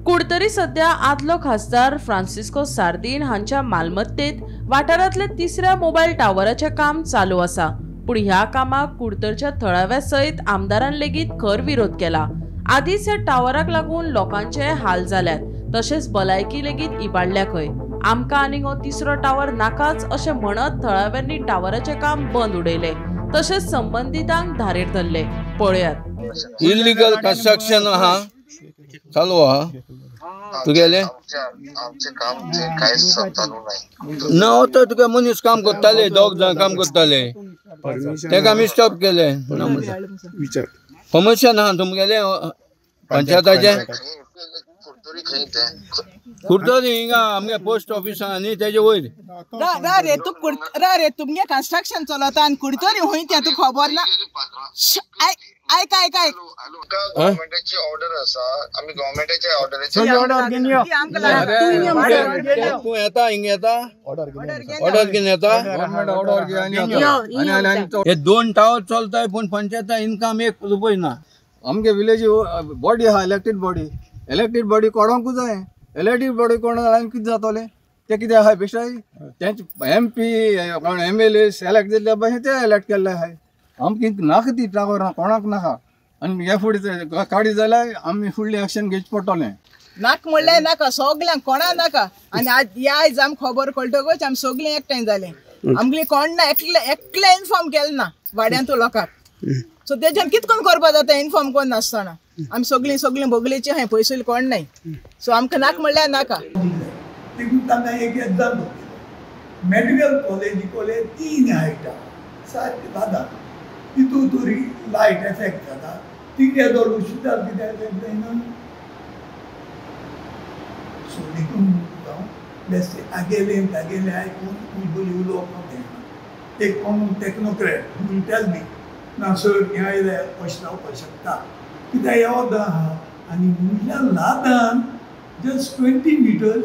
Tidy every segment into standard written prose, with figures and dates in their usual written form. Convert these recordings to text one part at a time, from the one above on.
कुडतरी सध्या आदलो खासदार फ्रांसिस्को सार्दीन हांच्या मालमत्तेत वाठारांतले तिसऱ्या मोबायल टावराचें काम चालू आसा. पूण ह्या कामाक कुडतरच्या थळाव्या सयत आमदारान लेगीत खर विरोध केला. आदीच ह्या टावराक लागून लोकांचे हाल जाल्यात, तशेंच भलायकी लेगीत इबाडल्या खंय. आमकां आनीक हो तिसरो टावर नाकाच अशें म्हणत थळाव्यांनी टावराचें काम बंद उडयलें, तशेंच संबंदितांक धारेर धरले. पळयात. इलिगल कन्स्ट्रक्शन आहा चालू आहा तुगेले ना तो तुका मनीस काम करताले, दोग जाण काम करताले, तेका आमी स्टॉप केले. परमिशन आहा तुमगेले पंचायताचे? कुडतरी हिंगा आमगे पोस्ट ऑफिस आहा न्ही तेजे वयर. रे तूं रे तुमगे कन्स्ट्रक्शन चलता आनी कुडतरी हुंय तें तुका खबर ना. आयक आयक आयक, गव्हर्नमेंटाची ऑर्डर आसा, आमी गव्हर्नमेंटाच्या ऑर्डराचेर तूं येता हिंगा येता ऑर्डर घेवन येता. हे दोन टावर चलताय पूण पंचायता इनकम एक रुपय ना. आमगे विलेज बॉडी आहा, इलेक्टेड बॉडी, इलेक्टेड बॉडी कोणाकूच जाय. इलेक्टेड बॉडी कोण जाल्यार कितें जातलें तें कितें आहा बेश्टाय तेंच एम पी कोण एम एल ए सिलेक्ट जाल्ल्या भशेन ते इलेक्ट केल्ले आहाय. आमकां नाका ती टावर कोणाक नाका आनी हे फुडें काडी जाल्यार आमी फुडलें एक्शन घेवचें पडटलें. नाक म्हणल्यार नाका, सगल्यांक कोणा नाका. आनी आज ह्या आयज आमकां खबर कळटकच आमी सगळीं एकठांय जालें. आमगेली कोण ना एकले एकले इनफॉर्म केलें ना वाड्यांतू लोकांक. सो तेज्यान कितें करून करपा जाता इनफॉर्म कोण नासतना. आमी सगळीं सगळीं बगलेची आहाय, पयसुल्ली कोण नाय. सो आमकां नाक म्हणल्यार नाका. देखून तांकां एक एग्जाम्पल दिलो, मेडिकल कॉलेजी कॉलेज 3 हायटा सारकें दादा तितून तरी लायट एफेक्ट जाता, तिगे दोन उशितार कितें एफेक्ट जायना. सो देखून हांव बेश्टें आगेलें तागेलें आयकून बोली उलोवप जायना. एक कोण टेक्नोक्रेट will tell me ना सर हें आयलें अशें जावपाक शकता, कित्याक येवता आहा आनी मनशां लादान जस्ट 20 मिटर्स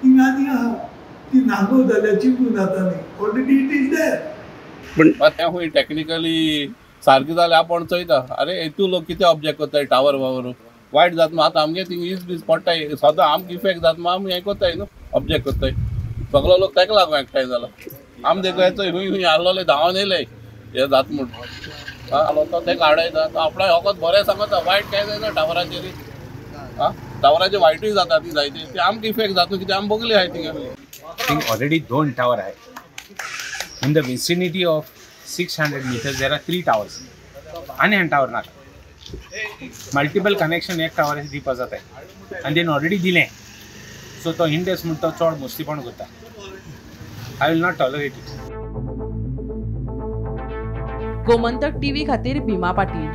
थिंगा आनी आहा ती नागो जाल्यार चिंतून जाताली ऑलरेडी it is there. पूण तें खूंय टॅक्निकली सारकें जाल्यार आपूण चोयता. अरे हेतू लोक कितें ऑब्जेक्ट करताय टावर वावर वायट जाता न्हू. आतां आमगे थिंग is बीज पडटाय सदां आमकां इफेक्ट जाता न्हू, आमी हें करताय न्हू, ऑब्जेक्ट करताय. सगलो लोक तेका लागून एकठांय जाला. आमी देखून येतोय खूंय खूंय आहलोले धांवन येयले हें जाता म्हूण आलो तो तेका हाडयता. तो आपणाक वखद बरें सांगता, वायट कांय जायना टावराचेर. आं टावराचे वायटूय जाता ती जायते, ते आमकां इफेक्ट जाता कित्याक आमी बगले आहाय थिंगा. थिंग ऑलरेडी 2 टावर आहाय. In the vicinity of 600 meters there are 3 towers. आनी आनी टावर नाका, मल्टिपल कनेक्शन एक टावराचेर दिवपा जाता आनी तेणें ऑलरेडी दिलें. सो तो इंडस म्हणटा तो चड मस्तीपण करता. I will not tolerate it. Gomantak TV खातीर भीमा पाटील.